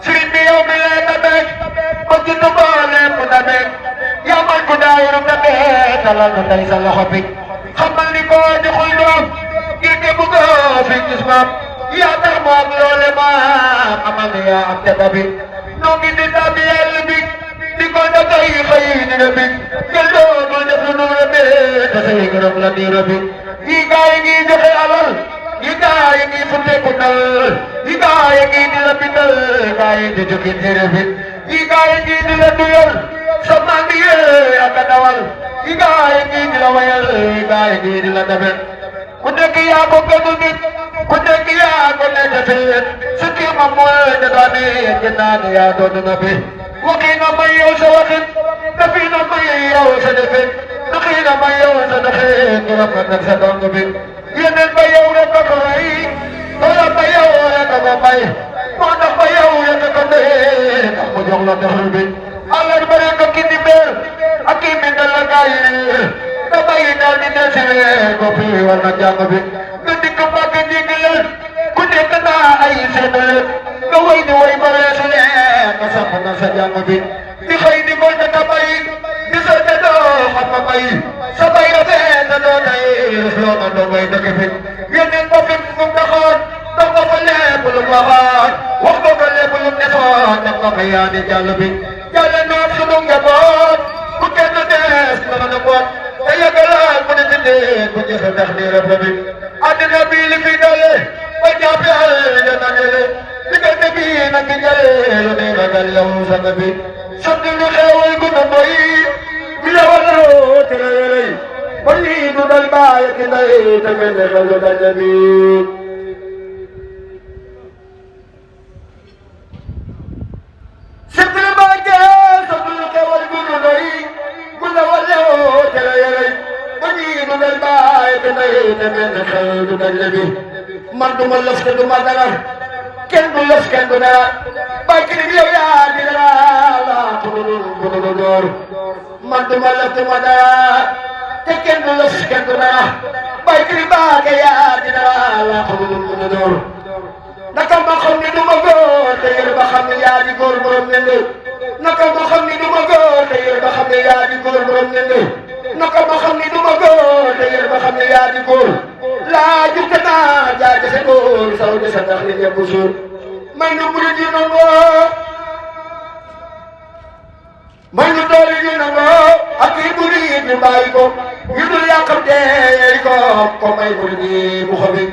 sëriñ bi yow mi leen a beeg ba ci nu booleem mu na beeg yaa man ku daayiru na beeg talal na tey sa loxo bi xamal ni ko joxul doom génne bu ko fi gis maam yaa tax mu am loole maam amal na yaa am teba bi noo ngi di tàbbi yàlla bi di ko da koy xëy di na bi jël doonul def lu nu la bee te say gërëm la niira bi yi gaa yi ngi joxe alal yi gaa yi ngi futteeku dal yi gaa yi ngi di la bindal gaa yi di jukki téere bi yi gaa yi ngi di la duyal sa maa ngi yee ak a dawal yi gaa yi ngi di la wayal yi gaa yi ngi di la dabel ku nekk yaa ko gënu nit ku nekk yaa ko ne defee su kii ma mooy ne daane jëndaane yaa doon na bi waxii na may yow sa waxin defi na may yow sa defin doxii na may yow sa doxin ñu rafet nag sa dong bi yeneen ba yow rek a ko rey wala ba yow rek a ko bay moo tax ba yow rek a ko dee tax mu jox la doxal bi alors ba rek a kii di beer ak kii bi dal la gaa yi da bàyyi daal di des ko fi war na jàng bi nga dikk mbàgg jigi leen ku nekk naa ay seen leen nga way ni way ba weesu leen nga sàmm na sa jàng bi di xëy di ko njëkk a bay di sa te doo xam ma bay sa bay rafet na doo nay loo na doo bay dëkk fi yeneen ba fi mu taxoon dox nga fa lépp lu waxoon wax nga ko lépp lu defoon def nga ko yaa di jàll bi jàll noon sunu njaboot ku kenn des na mën a boot te yëgalaat mu ne ci déet bu jëfe ndax di rafet bi àddina bi li fi dale ba jàppe aljana jële diggante bi nag di jële lu ne ragal yow sang bi sant lu xeewal gu na moy mi la wala tere yeley ba lii du dal baay ki ndey te mel ne xel lu dal bi sant lu baake sant lu xeewal gu na moy mi la wala tere yeley ba lii du dal baay ki ndey te mel ne xel lu dal bi man du ma lëf te du ma dara kenn du lëf kenn du dara bay ki ni yow yaa di dara la bu door man du ma lëf du ma dara te kenn du lëf kenn du dara bay ki ni baake yaa di dara la bu door naka ma xam ni du ma góor te yéen ba xam ne yaa di góor borom ñende naka ma xam ni du ma góor te yéen ba xam ne yaa di góor borom ñende naka ma xam ni du ma góor te yéen ba xam ne yaa di góor laa jukka naa jaay dese góor saw dese ndax li ñëpp suur may nu murid yi nangoo may nu dool yi nangoo ak yi murid ñu bàyyi ko yu dul yàqam dee ko may murid yi bu xobi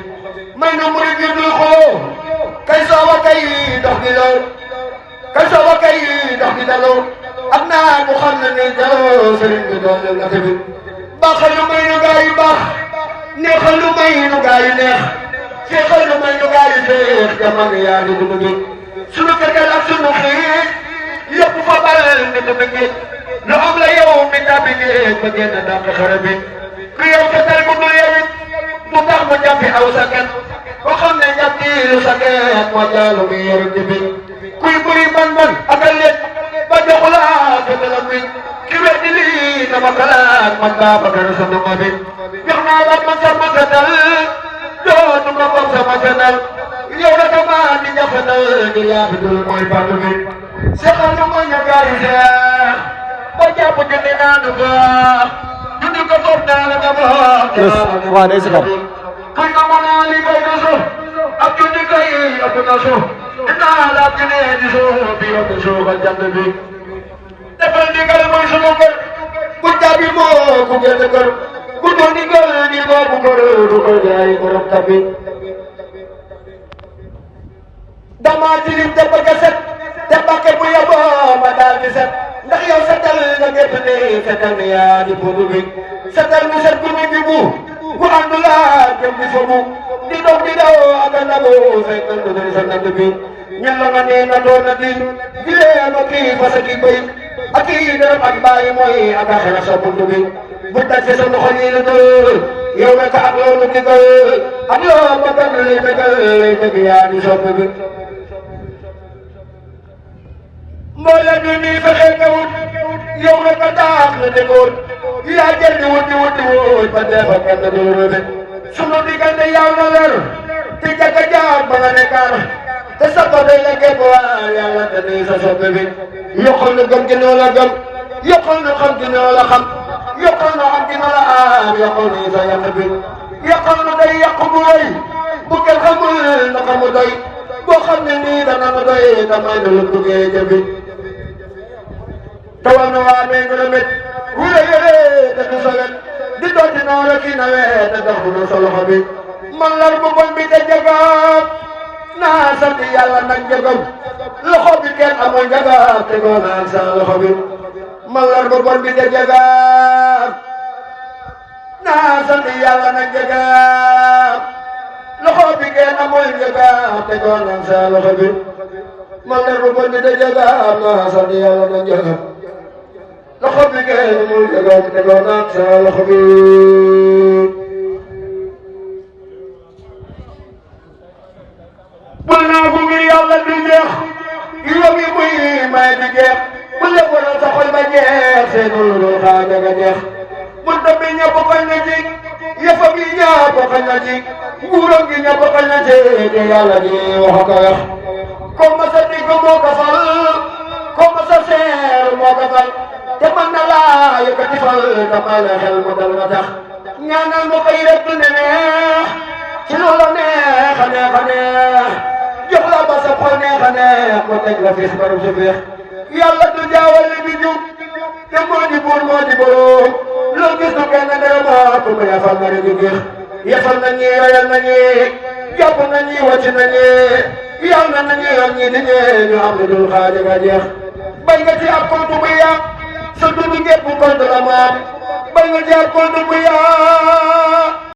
may nu murid yi dul xoo kay sooba kay dox di law kay sooba kay dox di dalaw am naa mu xam ne ni daloo sëriñ bi doon leen la tamit baaxal lu may nu gaa yu baax neexal lu may nu gaa yu neex feexal lu may nu gaa yu feex jamono yaa ngi dund gi sunu fekkal ak sunu xiit yëpp fa bal ni dund gi lu am la yow mi tàbbi géej ba génn dàq xare bi ku yow fekkal mu dul yow it mu tax mu jàppi aw sa ken ko xam ne ñatti lu sa ken moo jaalu mi yoru jibi kuy buri man ak a leen ba joxulaa fetalam wi ki weddi lii dama kalaat man daa ba gën a sa duma bi jox naa la man sama fetal dootu ma bopp sama fetal yow la dama di ñafanal di yaa fi dul mooy fàttu bi seexal nu mooy ña gaayu seex ba jàpp jëndi naa nu baax ñu di ko toog naa la dama waaw day sikar kuy na mën a li koy na suuf ak junni koy ëpp na suuf dinaa la ak junni di suuf bi ëpp suuf ak jant bi defal ndigal mooy sunu kër bu jaabi moo ku génn kër bu doon ndigal ni boobu kër du ko jaay borom tabi dama tilim te bëgg a set te bakke bu yaboo ma daal di set ndax yow setal nga gétt ni setal ni yaa di buubu bi setal mu set ku ni bi bu àndul ak jëm di sobu di dox di daw ak a ndabu fekkal du doon sa natt bi ñun la nga nee na doon na di gilee ma kii fas ak i bëy ak i dërëm ak bàyyi mooy ak a xeex sa bunt bi bu tàcce sa loxo yi la doon yow nag ak loolu digal ak loo bëggal lay bëgg yaa di sopp bi mboolem ñu nii fexe nga wut yow nag a taax la déggoon yaa jël di wut ba dee fa kenn du rëbe sunu diggante yaw na leer te jàkka jaar ba nga nekkaar te sa ko day la képp waa yàlla te day sa soppe bi yokkal nu gëm gi noo la gëm yokkal nu xam gi noo la xam yokkal nu am gi noo la am yokkal nu sa yàq bi yokkal nu day yàq bu wéy bu kenn xamul na xamu doy boo xam ne nii dana nu doy damay nu lu buggee jëbi tawal nu waa mee ngi la met wula yére te du solet di dooti noora kii nawet te dox nu sa loxo bi man lar bu bon bi te jagaab naa sant yàlla nag njëgam loxo bi kenn amul njagaab te goo naan sa loxo bi man lar bu bon bi te jagaab naa sant yàlla nag njëgam loxo bi kenn amul njagaab te goo naan sa loxo bi man lar bu bon bi te jagaab naa sant yàlla nag njëgam loxo bi kenn amul njagaab te goo naan sa loxo bi bul naa ko ngir yàlla du jeex yow yi muy may du jeex bu lebaloon sa xol ba jeex seenu lu dul xaaja nga jeex mun tam bi ñëpp xañ na ci yëfam yi ñëpp xañ na ci nguuram gi ñëpp xañ na ci te yàlla ji wax ko wax ko ma sa digg moo ko fal ko ma sa seer moo ko fal te man na laa yëkkati fal dama la xel mu dal ma tax ñaanal ma koy rek du ne neex ci loolu neex a neex a neex jox la ba sa xol neex a neex mu teg la fii si borom su feex yàlla du jaawale di jub te moo di buur moo di borom loolu gis du kenn dara moo ko mu yafal na rek géex yafal na ñi yoyal na ñi jàpp na ñi wàcc na ñi yàlla na ñi yor ñi di ñee ñu am lu dul xaaja nga jeex bay nga ci ab compte bu yàq sa dund gépp compte la moom bay nga ci ab compte bu yàq